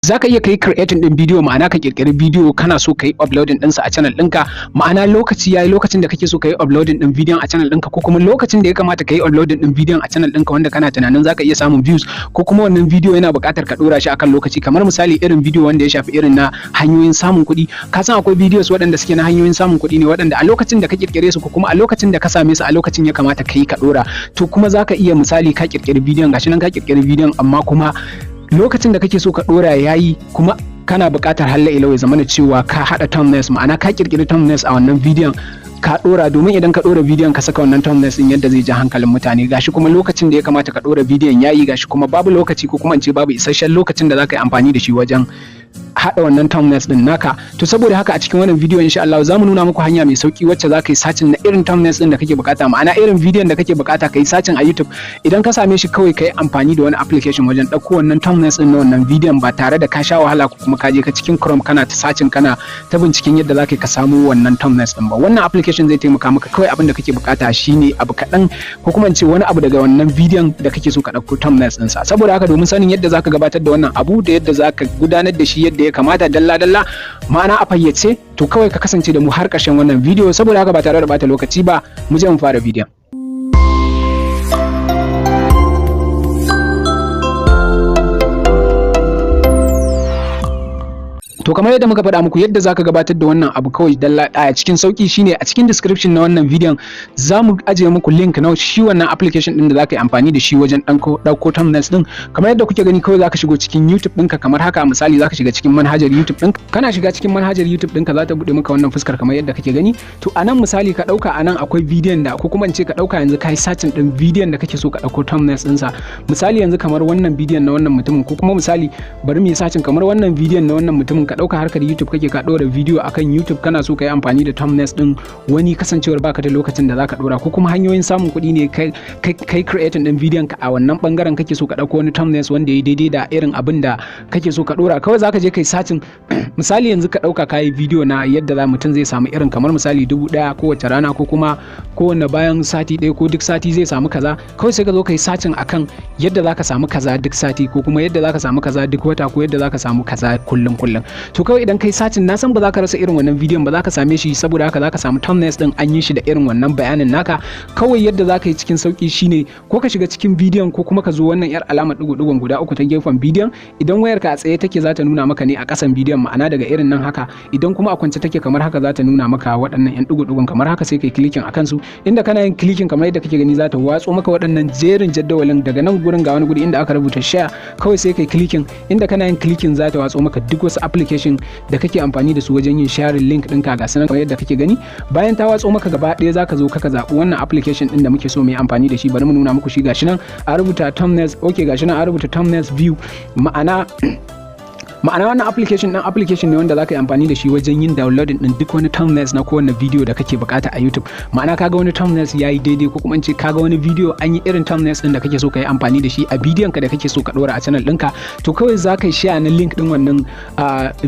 Zaka iya kai creating din bidiyo, ma'ana ka kirkiri bidiyo kana so ka yi uploading ɗinsa a channel ɗinka. Ma'ana lokaci yayi, lokacin da kake so ka yi uploading din bidiyon a channel ɗinka, ko kuma lokacin da ya kamata ka yi uploading din bidiyon a channel ɗinka wanda kana tunanin zaka iya samun views, ko kuma wannan bidiyo yana buƙatar ka ɗora shi akan lokaci. Kamar misali irin bidiyo wanda ya shafi irin na hanyoyin samun kuɗi. Ka san akwai videos waɗanda suke na hanyoyin samun kuɗi ne, waɗanda a lokacin da ka kirkire su ko kuma a lokacin da ka same su, a lokacin ya kamata ka yi ka ɗora. To kuma zaka iya, misali, ka kirkiri bidiyon, gashi nan ka kirkiri bidiyon, amma kuma lokacin da kake so ka ɗora yayi, kuma kana buƙatar halla ila ya zamana cewa ka haɗa thumbnails, ma'ana ka kirkiri thumbnails a wannan bidiyon ka ɗora, domin idan ka ɗora bidiyon ka saka wannan thumbnails din yadda zai ja hankalin mutane. Gashi kuma lokacin da ya kamata ka ɗora bidiyon yayi, gashi kuma babu lokaci, ko kuma in ce babu isasshen lokacin da zaka yi amfani da shi wajen haɗa wannan thumbnails din naka. To saboda haka, a cikin wannan bidiyo insha Allah zamu nuna muku hanya mai sauki wacce zaka yi searching na irin thumbnails din da kake bukata, ma'ana irin bidiyon da kake bukata ka yi searching a YouTube. Idan ka same shi, kawai ka yi amfani da wani application wajen ɗauko wannan thumbnails din na wannan bidiyon, ba tare da ka sha wahala ko kuma ka je ka cikin Chrome kana ta searching, kana ta binciken yadda zaka yi ka samu wannan thumbnails din ba. Wannan application zai taimaka maka. Kawai abin da kake bukata shine abu kaɗan, ko kuma in ce wani abu daga wannan bidiyon da kake so ka ɗauko thumbnails ɗinsa. Saboda haka, domin sanin yadda zaka gabatar da wannan abu da yadda zaka gudanar da shi yadda ya kamata, dalla dalla, ma'ana a fayyace, to kawai ka kasance da mu har ƙarshen wannan bidiyo. Saboda haka, ba tare da bata lokaci ba, mu je mu fara bidiyon. To kamar yadda muka faɗa muku, yadda zaka gabatar da wannan abu kawai dalla a cikin sauki shine a cikin description na wannan bidiyon za mu ajiye muku link na shi wannan application din da zaka yi amfani da shi wajen ɗauko thumbnails din. Kamar yadda kuke gani, kawai zaka shigo cikin YouTube ɗinka kamar haka. Misali, zaka shiga cikin manhajar YouTube ɗinka. Kana shiga cikin manhajar YouTube ɗinka, za ta buɗe maka wannan fuskar kamar yadda kake gani. To anan, misali, ka ɗauka anan akwai bidiyon da, ko kuma in ce ka ɗauka yanzu kai searching ɗin bidiyon da kake so ka ɗauko thumbnails ɗinsa. Misali yanzu kamar wannan bidiyon na wannan mutumin, ko kuma misali bari mu yi searching kamar wannan bidiyon na wannan mutumin. Ka ɗauka harkar YouTube kake, ka ɗora bidiyo akan YouTube, kana so ka yi amfani da thumbnails ɗin wani, kasancewar baka da lokacin da zaka ɗora, ko kuma hanyoyin samun kuɗi ne kai kai creating ɗin bidiyon ka, a wannan bangaren kake so ka ɗauko wani thumbnails wanda ya daidai da irin abin da kake so ka ɗora. Kawai zaka je kai searching. Misali yanzu ka ɗauka kayi bidiyo na yadda za mutum zai samu irin kamar misali 1000 kowace rana, ko kuma kowanne bayan sati 1, ko duk sati zai samu kaza. Kawai sai ka zo kai searching akan yadda zaka samu kaza duk sati, ko kuma yadda zaka samu kaza duk wata, ko yadda zaka samu kaza kullum kullum. To kawai idan kai searching, na san ba za ka rasa irin wannan bidiyon ba, za ka same shi. Saboda haka za ka samu thumbnails din an yi shi da irin wannan bayanin naka. Kawai yadda za ka yi cikin sauki shine ko ka shiga cikin bidiyon, ko kuma ka zo wannan yar alamar digo-digon guda uku ta gefen bidiyon. Idan wayarka a tsaye take, za ta nuna maka ne a kasan bidiyon, ma'ana daga irin nan haka. Idan kuma a kwance take kamar haka, za ta nuna maka waɗannan yan digo-digon kamar haka. Sai kai clicking akan su, inda kana yin clicking kamar yadda kake gani, za ta watso maka waɗannan jerin jadawalin. Daga nan gurin ga wani guri inda aka rubuta "share", kawai sai kai clicking, inda kana yin clicking za ta watso maka duk wasu application da kake amfani da su wajen yin sharing link ɗinka. Ga sanan kamar yadda kake gani. Bayan ta watso maka gaba ɗaya, zaka zo ka zaɓi wannan application ɗin da muke so mu yi amfani da shi. Bari mu nuna muku shi. Gashi nan a rubuta thumbnails. Okay, gashi nan a rubuta Thumbnails View. Ma'ana wannan application din application ne wanda zaka yi amfani da shi wajen yin downloading din duk wani thumbnails na kowane video da kake bukata a YouTube. Ma'ana kaga wani thumbnails yayi daidai, ko kuma in ce kaga wani video an yi irin thumbnails din da kake so ka yi amfani da shi a bidiyon ka da kake so ka dora a channel ɗinka, to kawai zaka yi share na link din wannan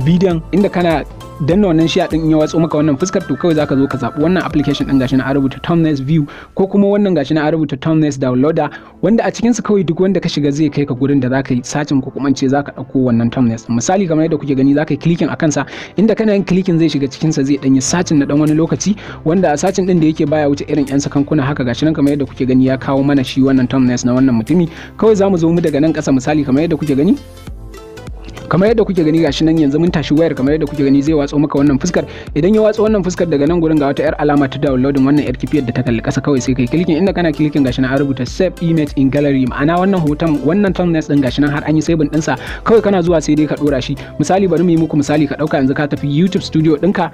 bidiyon, inda kana danna wannan share din ya watso maka wannan fuskar. To kawai zaka zo ka zaɓi wannan application din, gashi na a rubuta Thumbnails View, ko kuma wannan, gashi na a rubuta Thumbnails Downloader, wanda a cikin su kawai duk wanda ka shiga zai kai ka gurin da zaka yi searching, ko kuma in ce zaka ɗauko wannan thumbnails. Misali kamar yadda kuke gani, zaka yi clicking akan sa, inda kana yin clicking zai shiga cikin sa, zai dan yi searching na dan wani lokaci, wanda a searching din da yake baya wuce irin yan sakankuna haka. Gashi nan kamar yadda kuke gani, ya kawo mana shi wannan thumbnails na wannan mutumi. Kawai zamu zo mu daga nan ƙasa, misali kamar yadda kuke gani, gashi nan yanzu mun tashi wayar. Kamar yadda kuke gani, zai watso maka wannan fuskar. Idan ya watso wannan fuskar, daga nan gurin ga wata yar alama ta downloading, wannan yar kifiyar da ta kalli kasa, kawai sai kai clicking, inda kana clicking gashi nan an rubuta "save image in gallery". Ma'ana wannan hoton, wannan thumbnails din, gashi nan har an yi saving ɗinsa. Kawai kana zuwa sai dai ka dora shi. Misali, bari mu yi muku misali. Ka dauka yanzu ka tafi YouTube Studio ɗinka.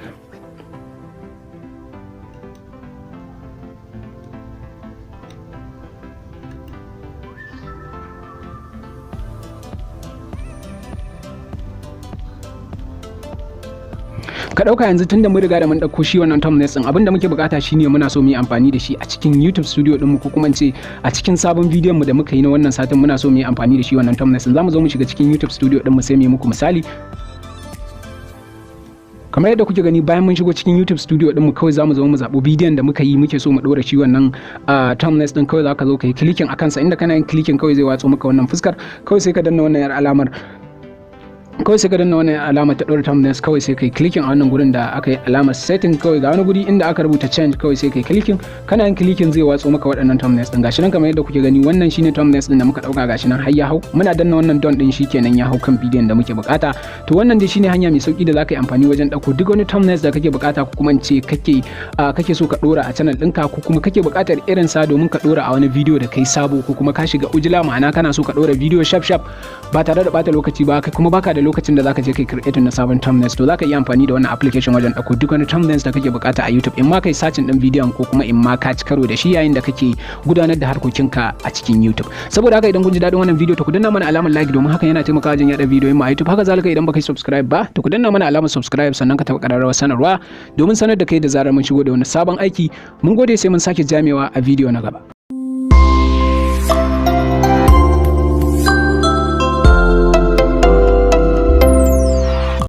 Ka dauka yanzu tunda mun riga da mun dauko shi wannan thumbnails din, abinda muke bukata shine muna so mu yi amfani da shi a cikin YouTube Studio din mu, ko kuma in ce a cikin sabon bidiyon mu da muka yi na wannan satin, muna so mu yi amfani da shi wannan thumbnails din. Zamu zo mu shiga cikin YouTube Studio din mu, sai mu yi muku misali. Kamar yadda kuke gani, bayan mun shigo cikin YouTube Studio din mu, kawai zamu zo mu zaɓi bidiyon da muka yi muke so mu ɗora shi wannan thumbnails din. Kawai zaka zo ka yi clicking akan sa, inda kana yin clicking kawai zai watso maka wannan fuskar. Kawai sai ka danna wannan yar alamar. Kawai sai ka danna wannan alama ta ɗora thumbnails. Kawai sai kai clicking a wannan gurin da aka yi alamar setting. Kawai ga wani guri inda aka rubuta change, kawai sai kai clicking. Kana yin clicking, zai watso maka waɗannan thumbnails din. Gashi nan kamar yadda kuke gani, wannan shine thumbnails din da muka dauka. Gashi nan har ya hau. Muna danna wannan done din, shikenan, ya hau kan bidiyon da muke bukata. To wannan dai shine hanya mai sauki da zaka yi amfani wajen dauko duk wani thumbnails da kake bukata, ko kuma in ce kake so ka dora a channel ɗinka, ko kuma kake bukatar irin sa domin ka dora a wani bidiyo da kai sabo, ko kuma ka shiga ujila, ma'ana kana so ka dora bidiyo shaf shaf ba tare da bata lokaci ba, kai kuma baka da lokacin da zaka je kai create na sabon thumbnails. To zaka iya amfani da wannan application wajen dauko duk wani thumbnails da kake bukata a YouTube, in ma kai searching din bidiyon, ko kuma in ma ka ci karo da shi yayin da kake gudanar da harkokinka a cikin YouTube. Saboda haka, idan kun ji daɗin wannan bidiyo, to ku danna mana alamar like, domin hakan yana taimakawa wajen yada bidiyoyin mu a YouTube. Haka zalika, idan baka yi subscribe ba, to ku danna mana alamar subscribe, sannan ka taɓa ƙararrawar sanarwa domin sanar da kai da zarar mun shigo da wani sabon aiki. Mun gode, sai mun sake jamewa a bidiyo na gaba.